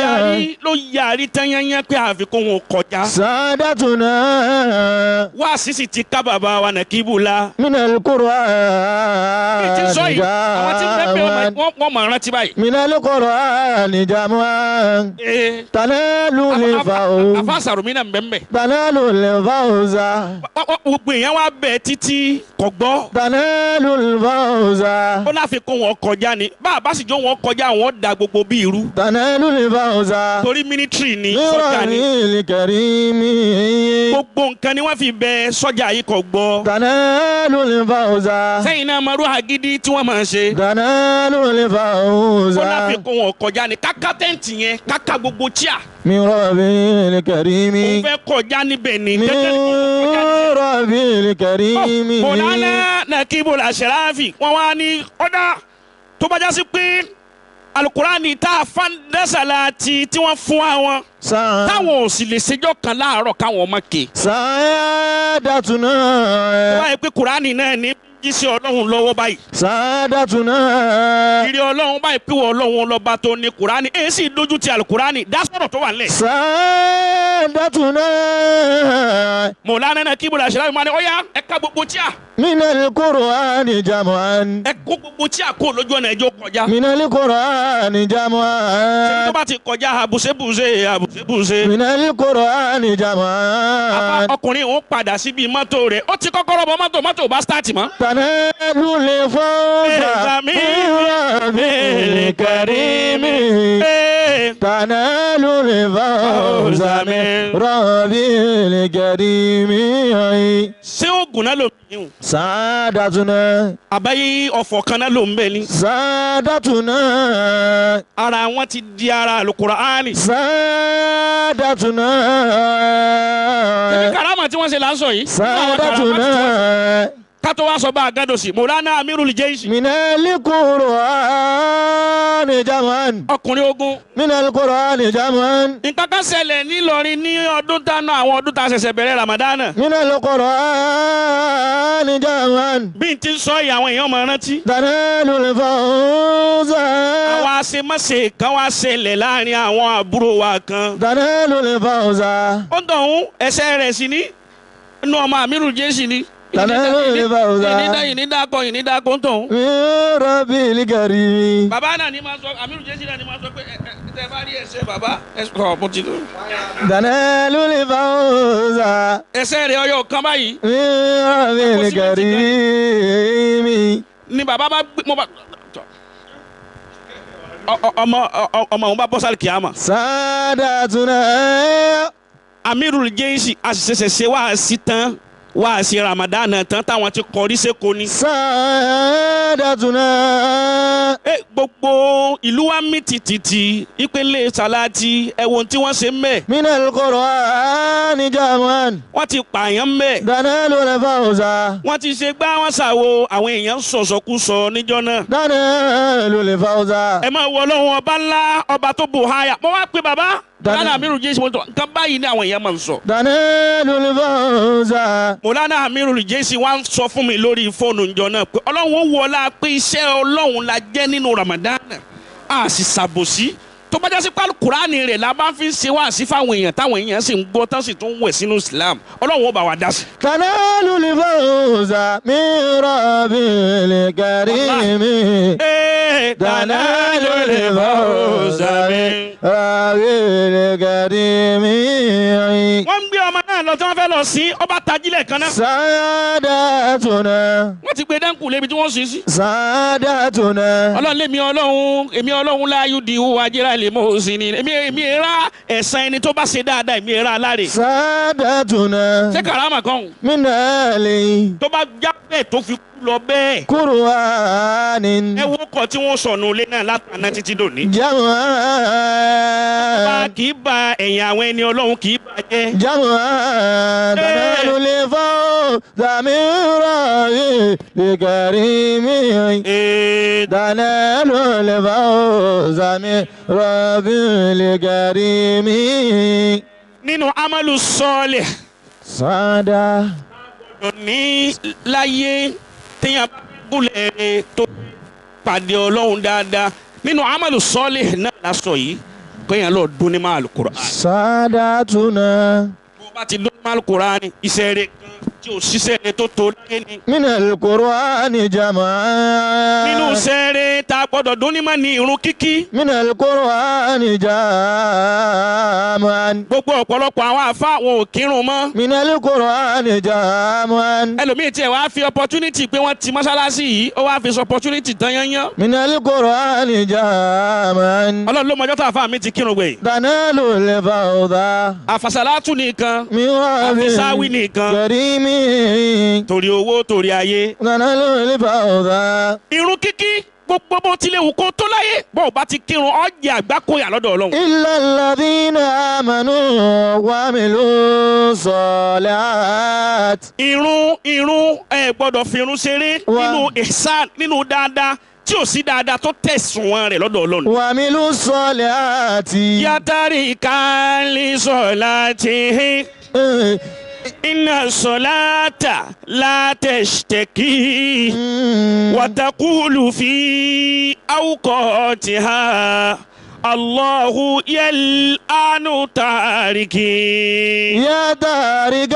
Yarí ló yarí tányányá pé àfikún òun kọjá. سادتنا Wá sísì ti ká bàbá wa Nàkíbù la. من Bí القرآن ti sọ yìí, àwọn tí ń fẹ́ pé جمعا wọ́n mọ̀ rántí báyìí. من القرآن جمعا Ee, تنال الفوز àfa sàrùmí náà ń bẹ̀ ń bẹ̀. تنال الفوز Gbogbo èèyàn wá bẹ̀ títí kò gbọ́. تنال الفوز Ó láfikún wọn kọjá ni. Bá a bá sì jó wọn kọjá wọn da gbogbo bí irú. تنال الفوز Torí mínísírì ni sọ́jà من ni. الكريم Gbogbo nǹkan ni wọ́n fi bẹ sọ́jà yìí kò gbọ́. تنال الفوز Sẹ́yìn náà máa rú agídí tí wọ́n máa ń ṣe. تنال الفوز Ó láfikún wọn kọjá ni. Káká tẹ́ǹtì yẹn káká gbogbo chíà. من رب الكريم Òun fẹ́ kọjá níbẹ̀ ni. من Gẹ́gẹ́ ni òun kọjá níbẹ̀. رب الكريم Mọ̀lánà Nakibul Ashrafi wọ́n wá ní ọ̀dà tó bá jásí pé alukurani tá a fa dẹ́sàlá ti tí wọ́n fún àwọn táwọn ò sì lè ṣèjọ́ kan láàárọ̀ káwọn ọmọ ké. سادتنا Tó bá yẹ pé kurani náà ní jíṣẹ́ ọlọ́run lọ́wọ́ báyìí. سادتنا Ìrì ọlọ́run báyìí pé wọ́n ọlọ́run lọ́ba tó ní kurani èyí sì dojú ti alukurani dá sọ̀rọ̀ tó wà nílẹ̀. سادتنا Mọ̀lánà Nakibul Ashrafi máa ní ọ̀yá ẹ ká gbogbo tíà من القرآن جمعا ẹ kó gbogbo tíà kó lójú ọ̀nà ẹjọ́ kọjá. من القرآن Ṣé tó جمعا bá ti kọjá àbùsẹ̀bùsẹ̀ àbùsẹ̀bùsẹ̀. من القرآن Àbá جمعا ọkùnrin òun padà síbi mọ́tò rẹ̀ ó ti kọ́kọ́rọ́ bọ mọ́tò mọ́tò bá sítáàtì mọ́. تنال الفوز من رب الكريم تنال الفوز من رب الكريم Ṣé oògùn náà ló ń bẹ̀ سادتنا àbáyé ọ̀fọ̀ kan náà ló ń bẹ̀ ni. سادتنا Ara wọn ti di ara Àlùkùránì. سادتنا Ṣebí karama tí wọ́n wọ́n ṣe là ń sọ yìí. سادتنا Ká tó wá sọ bá a gádùn sí Mọ̀lánà Amirul Jayshi. من القرآن جمعا Ọkùnrin ogun. من القرآن جمعا Nǹkan kan ṣẹlẹ̀ nílọrin ní ọdún tánà àwọn ọdún tá a ṣẹ̀ṣẹ̀ bẹ̀rẹ̀ Ramadana. من القرآن جمعا Bí n ti ń sọ yìí àwọn èèyàn máa rántí. تنال الفوز Àwọn àṣemáṣe kan wá ṣẹlẹ̀ láàrin àwọn àbúrò wa kan. تنال الفوز Ó ń tọ̀hún ẹsẹ̀ rẹ̀ sí ní inú ọmọ Amirul Jayshi ni. تنال الفوز Ìnídàkọ ìnídàkọ ń tọ̀hún. من رب الكريم Bàbá náà ni máa sọ Amirul Jayshi náà ni máa sọ pé ẹ ẹ tẹ bá rí ẹsẹ̀ bàbá ẹ sọ mo ti lọ. تنال الفوز Ẹsẹ̀ rẹ̀ ọyọ kan báyìí من رب الكريم ni bàbá bá gbé mo bá ọmọ ọmọ òun bá bọ́ sálì kìámà. سادتنا Amirul Jayshi àṣìṣe ṣe wáàsí tán wáàsí Ramadan tán táwọn ti kọrí sẹ́kọ̀ọ́ ni. سادتنا Ẹ gbogbo ìlú wa mì tìtìtì ìpele sàláàtì ẹ̀wọ̀n tí wọ́n ṣe ń bẹ̀ من القرآن جمعا wọ́n ti pààyàn ń bẹ̀ تنال الفوز wọ́n ti ṣe gbá wọn ṣàwo àwọn èèyàn sọ̀sọ̀kúsọ níjọ́ náà. تنال الفوز Ẹ máa wọ Ọlọ́run ọba ńlá ọba tó bò háyà mo wá pe bàbá Daniel. Mọ̀lánà Amirul Jayshi mo tọ̀ nǹkan báyìí ni àwọn èèyàn máa ń sọ. تنال الفوز Mọ̀lánà Amirul Jayshi wá ń sọ fún mi lórí fóònù ìjọ náà pé Ọlọ́run ó wọlá pé iṣẹ́ Ọlọ́run la jẹ́ nínú Ramadan a sì ṣàbòsí tó bá jásí pálí Kùránì rẹ̀ la bá fi ń ṣe wáàsí fáwọn èèyàn táwọn èèyàn sì ń gbọ́ tán sì tún wẹ̀ sínú Islam Ọlọ́run ó bá wa dá sí. تنال الفوز من رب الكريم Ee, تنال الفوز من رب الكريم Wọ́n ń gbé ọmọ náà lọ tí wọ́n fẹ́ lọ sí ọba tajílẹ̀ kan náà سادتنا wọ́n ti gbé dáńkù lébi tí wọ́n sì sí. سادتنا Ọlọ́run lèmi Ọlọ́run èmi Ọlọ́run láàyò di ìhùwà ajẹ́rà lè mọ̀ òsì ni èmi èmi ra ẹ̀san ẹni tó bá ṣe dáadáa èmi ra aláre. سادتنا Ṣé kàrámà kan ò? من أهل Tó bá já bẹ́ẹ̀ tó fi kú lọ bẹ́ẹ̀. قرآن Ẹ wo ọkọ̀ tí wọ́n sọnù ilé náà látàná títí dòní. Bá جمعا kì í ba ẹ̀yìn àwọn ẹni Ọlọ́run kì í bà jẹ́. جمعا تنال الفوز من رب الكريم Ee, تنال الفوز من رب الكريم nínú amalu sọ́ọ̀lẹ̀ سادة ní láyé téèyàn bá gúnlẹ̀ rẹ̀ tó pàdé Ọlọ́run dáadáa nínú amalu sọ́ọ̀lẹ̀ náà lásọ yìí kéèyàn lọ dún ní máa Al-Qur'an. سادتنا Bó bá ti dún ní máa Al-Qur'an iṣẹ́ rẹ̀ kan tí ò ṣiṣẹ́ rẹ̀ tó tó láyé ni. من القرآن جمعا Nínú iṣẹ́ rẹ̀ tá a gbọ́dọ̀ dún ní máa ní irun kíkí. من القرآن جامعا Gbogbo ọ̀pọ̀lọpọ̀ àwọn àfa wọn ò kírun mọ́. من القرآن جامعا Ẹlòmíì tiẹ̀ wá fi opportunity pé wọ́n ti mọ́ṣáláṣí yìí ó wá fi sọ opportunity tán yányán. من القرآن جامعا Ọlọ́run ló mọjọ́ tá àfa mi ti kírun gbẹ̀yìn. تنال الفوز Àfàsàlátù nìkan من رب àfisáwí nìkan كريم torí owó torí ayé. تنال الفوز Irun kíkí gbogbo bó tilẹ̀ wù kó tó láyé bó o bá ti kírun ọ̀jẹ̀ àgbákòyà lọ́dọ̀ Ọlọ́run. إلا الذين آمنوا وعملوا الصالحات Irun ẹ gbọ́dọ̀ fi irun ṣeré Wá. nínú ihsan nínú dáadáa tí ò sí dáadáa tó tẹ̀sùn wọn rẹ̀ lọ́dọ̀ Ọlọ́run. وعملوا الصالحات Yàtàrí kálí sọ̀lá ti hín. Iná sọ̀láta látẹ̀ṣtẹ̀kì wàtàkùlù fi àwùkọ̀ tìhà. Allahu yal'anu tàríkì. يا تارك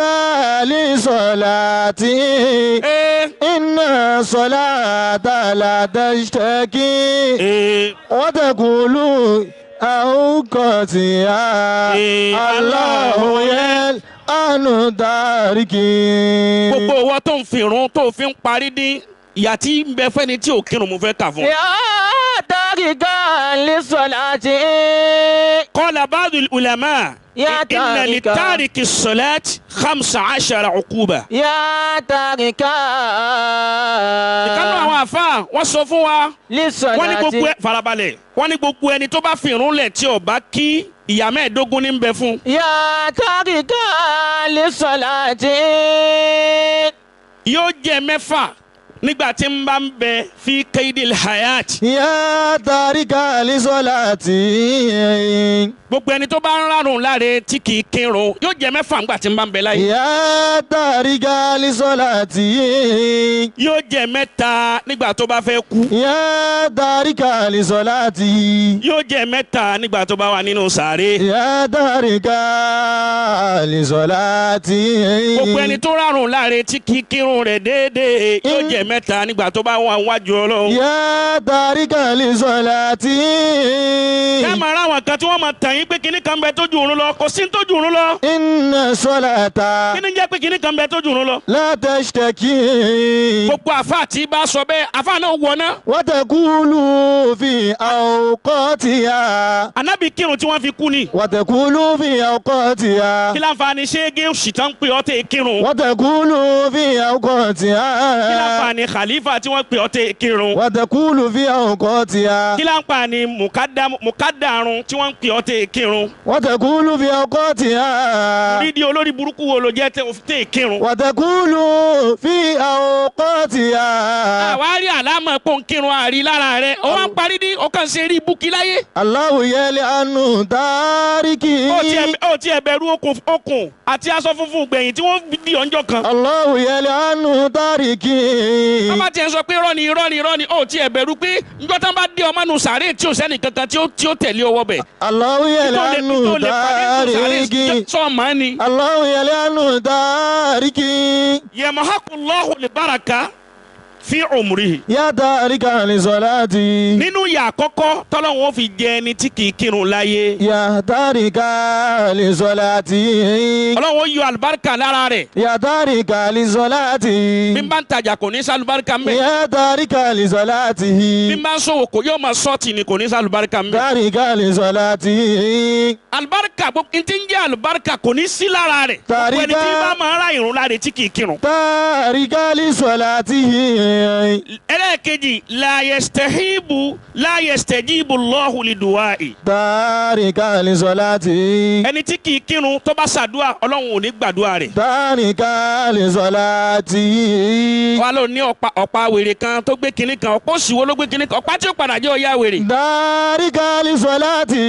لصلاتي إن الصلاة لا تشتكي وتقول أوقاتها الله يلعن تاركي Gbogbo owó tó ń fi irun tó fi ń parí dín ìyà tí ń bẹ fẹ́ni tí ò kírun mo fẹ́ kà fún ọ. يا تاركا للصلاة قال بعض العلماء يا إن تارك. لتارك الصلاة 15 عقوبة. يا تاركا Ìkànnì àwọn àfáà wọ́n sọ fún wa wọ́n ní gbogbo للصلاة ẹ farabalẹ̀ wọ́n ní gbogbo ẹni tó bá fi irun lẹ̀ tí ò bá kí Ìyà 15 ní ń bẹ fún. يا تارك للصلاة Yóò jẹ 6 nígbà tí ń bá ń bẹ fi kaidil hayat. يا تارك لصلاة Gbogbo ẹni tó bá ń rárùn láre tí kì í kírun yóò jẹ 6 nígbà tí ń bá ń bẹ láyé. يا تارك لصلاة Yóò jẹ 3 nígbà tó bá fẹ́ kú. يا تارك لصلاة Yóò jẹ 3 nígbà tó bá wà nínú sàárè. يا تارك لصلاة Gbogbo ẹni tó rárùn láre tí kì í kírun rẹ̀ déédéé yóò jẹ 3 nígbà tó bá wà wájú Ọlọ́run. يا تارك لصلاة Ẹ máa ráwọn kan tí wọ́n máa tàn yín pé kinní kan bẹ tó ju òrun lọ, kò sí ní tó ju òrun lọ. إن الصلاة Kí ni jẹ́ pé kinní kan bẹ tó ju òrun lọ? لا تشتكي Gbogbo àfa tí bá sọ bẹ́ẹ̀, àfa náà wọná. وتقول في أوقاتها Ànábì kírun tí wọ́n fi kú ni. وتقول في أوقاتها Kí láǹfààní ṣéégé òṣì tán pé ọ́ tẹ̀ kírun? وتقول في Kí أوقاتها láǹfààní khalifa tí wọ́n pè ọ́ tẹ̀ kírun? وتقول في أوقاتها Kí láǹfààní mùkádàrún tí wọ́n pè ọ́ tẹ̀ kírun? وتقول في أوقاتها Rídìí olórí burúkú wo ló jẹ́ tẹ̀ kírun? وتقول في أوقاتها Àwa rí àlámọ̀ pò ń kírun àrí lára rẹ̀. Ó wá ń parí ní ọkàn ṣe rí búkí láyé. الله يلعن تاركي Ó tiẹ̀ bẹ̀rù okùn àti aṣọ funfun gbẹ̀yìn tí wọ́n di ọjọ́ kan. الله يلعن تاركي Wọ́n bá tiẹ̀ sọ pé irọ́ ni irọ́ ni irọ́ ni ó tiẹ̀ bẹ̀rù pé njọ́ tán bá dé ọmọ nù sàárè tí ò sẹ́ni kankan tí ó tẹ̀lé ọwọ́ bẹ̀. الله يلعن Tó lè pàdé nù sàárè تاركي sọ mọ́ ni. الله يلعن تاركي Yamahakullahu libaraka fi umrihi. يا تارك لصلاتي Nínú ìyà àkọ́kọ́ tọ́lọ́hun ó fi jẹ ẹni tí kì í kírun láyé. يا تارك لصلاتي Ọlọ́run ó yọ àlùbáríkà lára rẹ̀. يا تارك لصلاتي Bí n bá ń tajà kò ní sálùbáríkà ń bẹ̀. يا تارك لصلاته Bí n bá ń ṣòwò kò yóò máa sọ́ọ̀tì ni kò ní sálùbáríkà ń bẹ̀. تارك لصلاته Àlùbáríkà gbogbo n tí ń jẹ́ àlùbáríkà kò ní sí lára rẹ̀. Gbogbo ẹni tí bá máa ra ìrun láre tí kì í kírun. تارك لصلاته Ẹlẹ́ẹ̀kejì la yastahibu la yastajibu Allahu lidu'ai. تارك لصلاته Ẹni tí kì í kírun tó bá ṣàdúà Ọlọ́run ò ní gbàdúà rẹ̀. تارك لصلاته Wà ló ní ọ̀pá wèrè kan tó gbé kinní kan ọ̀pá òṣìwò ló gbé kinní kan ọ̀pá tí ó padà jẹ́ ọ̀yá wèrè. تارك لصلاته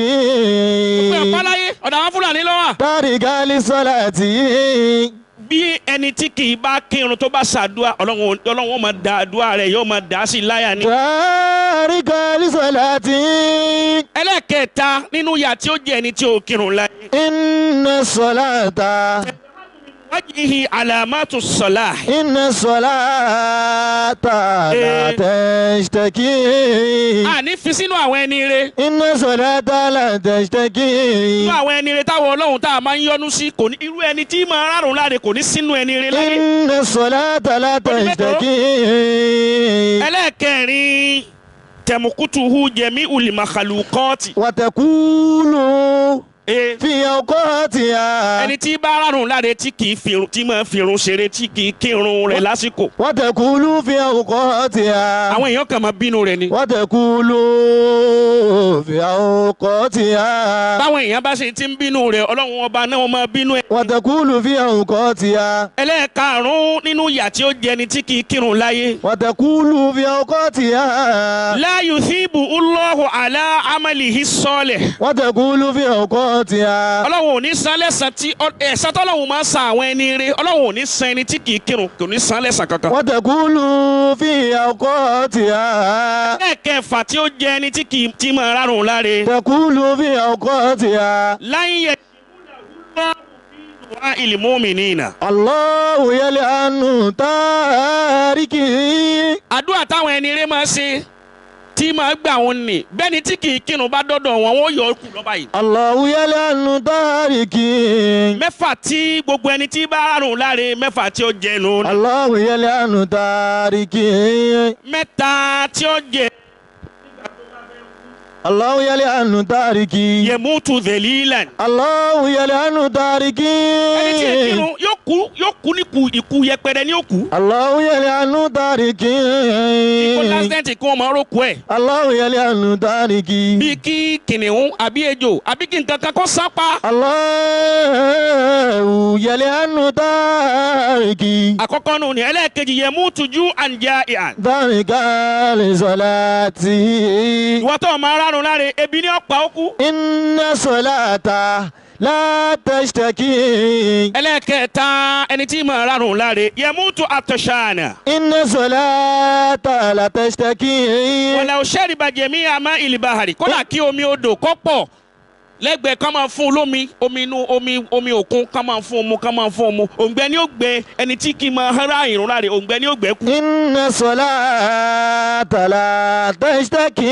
Pé ọ̀pá láyé ọ̀dọ̀ àwọn Fúlàní ló wà. تارك لصلاته Bí ẹni tí kì í bá kírun tó bá ṣàdúà Ọlọ́run ó máa da àdúà rẹ̀ yóò máa dà á sí láyà ni. تارك لصلاته Ẹlẹ́ẹ̀kẹta nínú ìyà tí ó jẹ́ ẹni tí ó kírun láyé. إن الصلاة Wajhihi alamatu salah. إن الصلاة لا تشتكي Àní fi sínú àwọn ẹni re. إن الصلاة لا تشتكي Nínú àwọn ẹni re táwọn Ọlọ́run tá a máa ń yọ́nú sí kò ní irú ẹni tí máa rárùn láre kò ní sínú ẹni re láyé. إن الصلاة لا تشتكي Ẹlẹ́ẹ̀kẹrin tẹ̀mùkútuhu jẹ̀mí ul-makhluqati. وتقول في أوقاتها Ẹni tí bá rárùn láre tí kì í firun tí máa firun ṣeré tí kì í kírun rẹ̀ lásìkò. وتقول في أوقاتها Àwọn èèyàn kàn máa bínú rẹ̀ ni. وتقول في أوقاتها Báwọn èèyàn bá ṣe ti ń bínú rẹ̀ Ọlọ́run ọba náà wọ́n máa bínú ẹ̀. وتقول في أوقاتها Ẹlẹ́ẹ̀karùn-ún nínú ìyà tí ó jẹ ẹni tí kì í kírun láyé. وتقول في أوقاتها La yuthibu Allahu ala amalihi salih. وتقول في أوقاتها Ọlọ́run ò ní san lẹ́san tí ẹ̀san tọ́lọ́run máa ń san àwọn ẹni rere Ọlọ́run ò ní san ẹni tí kì í kírun kò ní san lẹ́san kankan. وتقول في أوقاتها Ẹlẹ́ẹ̀kẹfà tí ó jẹ ẹni tí kì í tí máa rárùn láre. تقول في أوقاتها Lan yashmulahu al-mu'minina. الله يلعن تاركه Àdúrà táwọn ẹni rere máa ṣe tí máa gbà wọn nì bẹ́ẹ̀ni tí kì í kírun bá dọ́dọ̀ wọn wọ́n yọ ọ́ kù lọ́ba yìí. الله يلعن تاركه Mẹ́fà tí gbogbo ẹni tí bá rárùn láre mẹ́fà tí ó jẹ nù. الله يلعن تاركه Mẹ́ta tí ó jẹ. Allahu yal'anu tariki. Yamutu dhalilan. Allahu yal'anu tariki. Ẹni tí èkìrun yóò kú ní ikú yẹpẹrẹ ní òkú. Allahu yal'anu tariki. Ikú lásìdẹ́ǹtì kí wọ́n máa rókù ẹ̀. Allahu yal'anu tariki. Bí kí kìnìún àbí ejò àbí kí nǹkan kan kó sápá. Allahu yal'anu tariki. Àkọ́kọ́ nù ní ẹlẹ́ẹ̀kejì yamutu ju'an ja'ian. Tarika li salati. Ìwọ tó máa rárun láre ebi ní ọ̀pá ó kú. Inna salata la tashtaki. Ẹlẹ́ẹ̀kẹta ẹni tí máa rárun láre yamutu atashana. Inna salata la tashtaki. Wala shariba jami'a ma'il bahari. Kódà kí omi odò kó pọ̀ lẹ́gbẹ̀ẹ́ ká máa fún un lómi omi inú omi òkun ká máa fún un mu ká máa fún un mu òǹgbẹ ni ó gbẹ ẹni tí kì í máa rá ìrún láre òǹgbẹ ni ó gbẹ kú. Inna salata la tashtaki.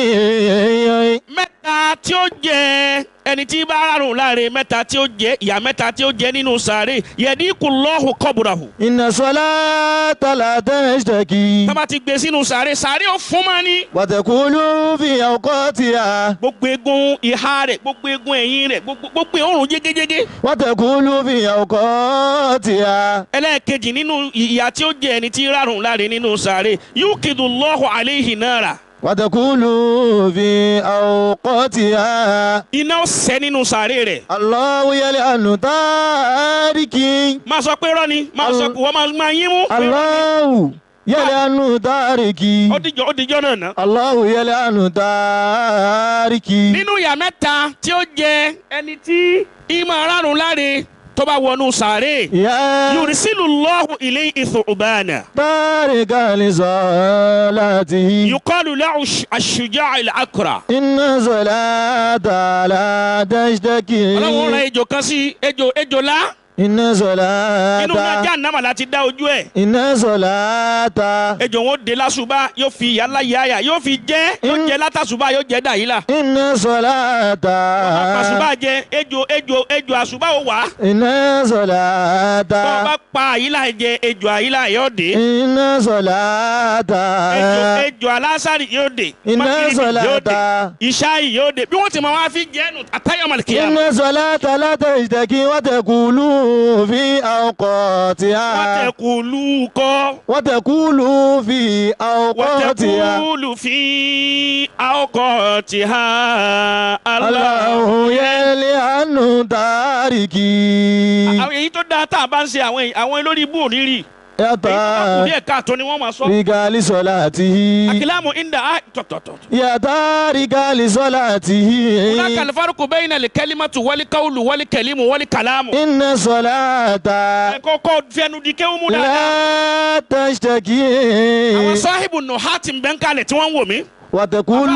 Mẹ́ta tí ó jẹ ẹni tí bá rárùn láre mẹ́ta tí ó jẹ ìyà mẹ́ta tí ó jẹ nínú sàárè yadiqullahu qabrahu. Inna salata la tashtaki. Tá bá ti gbé sínú sàárè sàárè ó fún mọ́ ni. Wa taqulu fi awqatiha. Gbogbo egun ìhà rẹ̀ gbogbo egun ẹ̀yìn rẹ̀ gbogbo òórùn jégéjégé. Wa taqulu fi awqatiha. Ẹlẹ́ẹ̀kejì nínú ìyà tí ó jẹ ẹni tí rárùn láre nínú sàárè yuqidullahu alayhi nara. Watakulu fi awqatiha. Iná sẹ́ nínú sàárè rẹ̀. Allahu yal'anu tariki. Máa sọ pé rọ́ni, máa sọ pé wọ́n máa yín mú. Allahu yal'anu tariki. Ó dijọ́ náà ná. Allahu yal'anu tariki. Nínú ìyà mẹ́ta tí ó jẹ ẹni tí ìmọ̀ rárun láre tó bá wọnú sàárè. Yursilullahu ilayhi thu'bana. Tarika li salatihi. Yuqalu lahu ash-shuja' al-aqra. Inna salata la tashtaki. Ọlọ́run rán ejò kan sí ejò lá. Inna salata. Inú náà Jahannama láti dá ojú ẹ̀. Inna salata. Ejò wọn dé lásùbá yóò fi yàrá yáyà yóò fi jẹ́ yóò jẹ́ látàsùbá yóò jẹ́ dàyílà. Inna salata. Àsùbá jẹ ejò ejò ejò àsùbá ò wá. Inna salata. Bọ́ bá pa àyílà jẹ ejò àyílà yóò dé. Inna salata. Ejò ejò alásàrì yóò dé. Inna salata. Ìṣáì yóò dé. Bí wọ́n ti máa wá fi jẹ́ nù àtàyọ̀mọ̀lì. Inna salata la tashtaki wa taqulu fi awqatiha. Watakulu kọ́. Watakulu fi awqatiha. Watakulu fi awqatiha. Allahu yal'anu tariki. Àwọn èyí tó dáa tá a bá ń ṣe àwọn olórí ibú òrírì. Yàtọ̀ rigali salatihi. Akilamu inda a tọ̀tọ̀tọ̀. Yàtọ̀ rigali salatihi. Hunaka alfarqu bayna al-kalimatu wal-qawlu wal-kalimu wal-kalamu. Inna salata. Kọ́kọ́ fẹnu di kéwú mú dáadáa. La tashtaki. Àwọn sọ́hìbù nùhátì ń bẹ́ ń kalẹ̀ tí wọ́n ń wò mí. Watakulu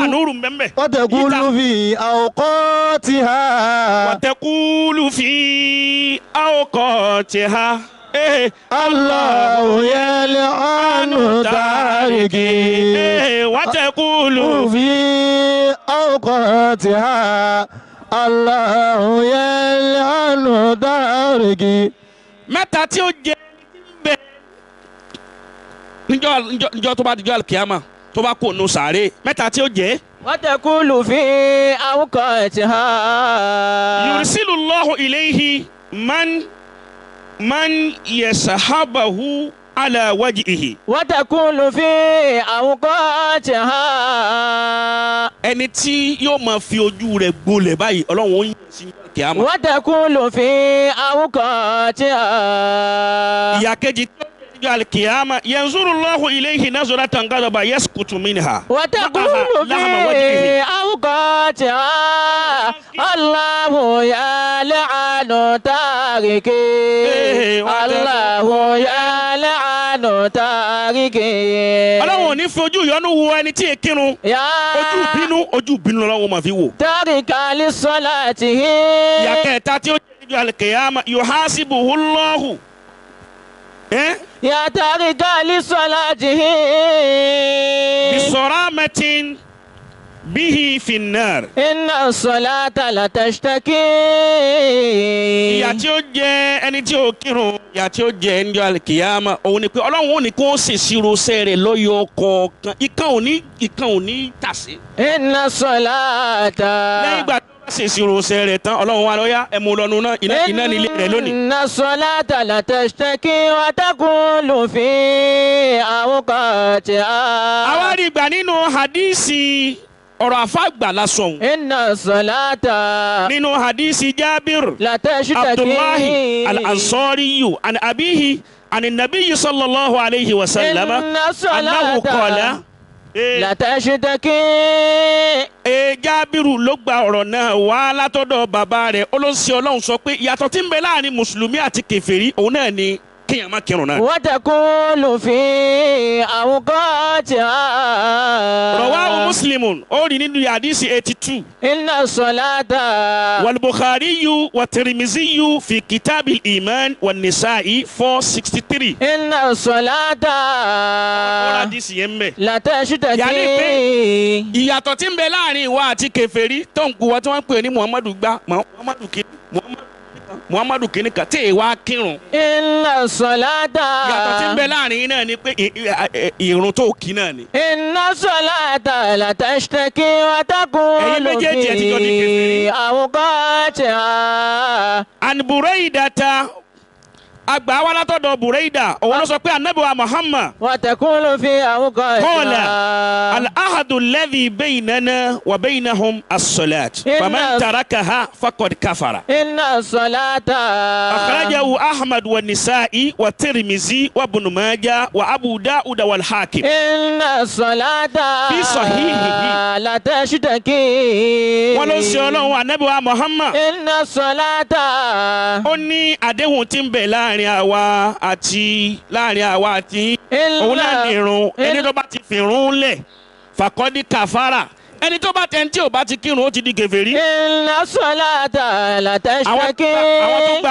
watakulu fi awqatiha. Watakulu fi awqatiha. Allahu yal'anu tariki. Watakulu fi awqatiha. Allahu yal'anu tariki. Mẹ́ta tí ó jẹ bẹ́ẹ̀ níjọ́ tó bá dijọ́ alikiyama tó bá kó nu sàárè mẹ́ta tí ó jẹ. Watakulu fi awqatiha. Yursilullahu ilayhi man yasahabahu ala wajhihi. Watakulu fi awqatiha. Ẹni tí yóò máa fi ojú rẹ̀ gbolẹ̀ báyìí Ọlọ́run ó yìn sí kíámà. Watakulu fi awqatiha. Ìyà kejì tó jẹ́ alikiyama yanzurullahu ilayhi nazratan ghadaba yasqutu minha. Watakulu fi awqatiha. Allahu yal'anu tariki. Allahu yal'anu tariki. Ọlọ́run ò ní fi ojú ìyọ́nú wo ẹni tí èkírun. Ojú ìbínú Ọlọ́run máa fi wò. Tarika li salatihi. Ìyà kẹta tí ó jẹ́ alikiyama yuhasibuhullahu. Ya tarika li salatihi. Bisoramatin bihi finnar. Inna salata la tashtaki. Ìyà tí ó jẹ ẹni tí ó kírun, ìyà tí ó jẹ ẹni jọ alikiyama, òun ni pé Ọlọ́run ò ní kó ṣèṣirò sẹ́rẹ̀ lọ́yọ̀ kọ̀ọ̀kan, ìkan ò ní tàsé. Inna salata. Lẹ́yìn ìgbà tó bá ṣèṣirò sẹ́rẹ̀ tán, Ọlọ́run wa lọ́yà ẹ̀ mú lọ́nu náà, iná nílé rẹ̀ lónìí. Inna salata la tashtaki wa taqulu fi awqatiha. Àwa rí gbà nínú hadisi ọ̀rọ̀ àfàgbà lásán. Inna salata. Nínú hadisi Jabir. La tashtaki. Abdullahi al-Ansariyu an abihi an nabiyyi sallallahu alayhi wa sallama. Inna salata. Annahu qala. La tashtaki. Jábìrù ló gba ọ̀rọ̀ náà wá látọ̀dọ̀ bàbá rẹ̀. Olóńsí Ọlọ́run sọ pé ìyàtọ̀ tí ń bẹ láàrin mùsùlùmí àti kèfèrí òun náà ni kéèyàn má kírun náà. Wa taqulu fi awqatiha. Rawahu Muslimun ó rí nínú hadisi 82. Inna salata. Wal Bukhariyu wa Tirmiziyu fi kitabil iman wa nisa'i 463. Inna salata. Ọ̀rọ̀ hadisi yẹn ń bẹ. La tashtaki. Yàní pé ìyàtọ̀ tí ń bẹ láàrin ìwà àti kèfèrí tó ń kuwọ́ tí wọ́n ń pè ní Muhammadu gbá Muhammadu kí Muhammadu kìnìkan tí èèwà kírun. Inna salata. Ìyàtọ̀ tí ń bẹ láàrin náà ni pé ìrun tó kí náà ni. Inna salata la tashtaki wa taqulu Ẹ̀yin méjèèjì ẹ ti jọ di kèfèrí. fi awqatiha. An Buraidata àgbà wa látọ̀dọ̀ Buraida òun ló sọ pé Ànábì wa Muhammad. Wa taqulu fi awqatiha. Qala al-ahadu alladhi baynana wa baynahum as-salat faman tarakaha faqad kafara. Inna salata. Akhrajahu Ahmad wa Nisa'i wa Tirmizi wa Ibn Majah wa Abu Dawud wal Hakim. Inna salata. Fi sahihihi. La tashtaki. Wọ́n ló ń ṣe Ọlọ́run Ànábì wa Muhammad. Inna salata. Ó ní àdéhùn tí ń bẹ láàrin àwa àti òun náà ní irun ẹni tó bá ti fi irun lẹ̀ fàkọ́dí kàfàrà ẹni tó bá tẹ̀ ní tí ò bá ti kírun ó ti di kèfèrí. Inna salata la tashtaki. Àwọn tó gba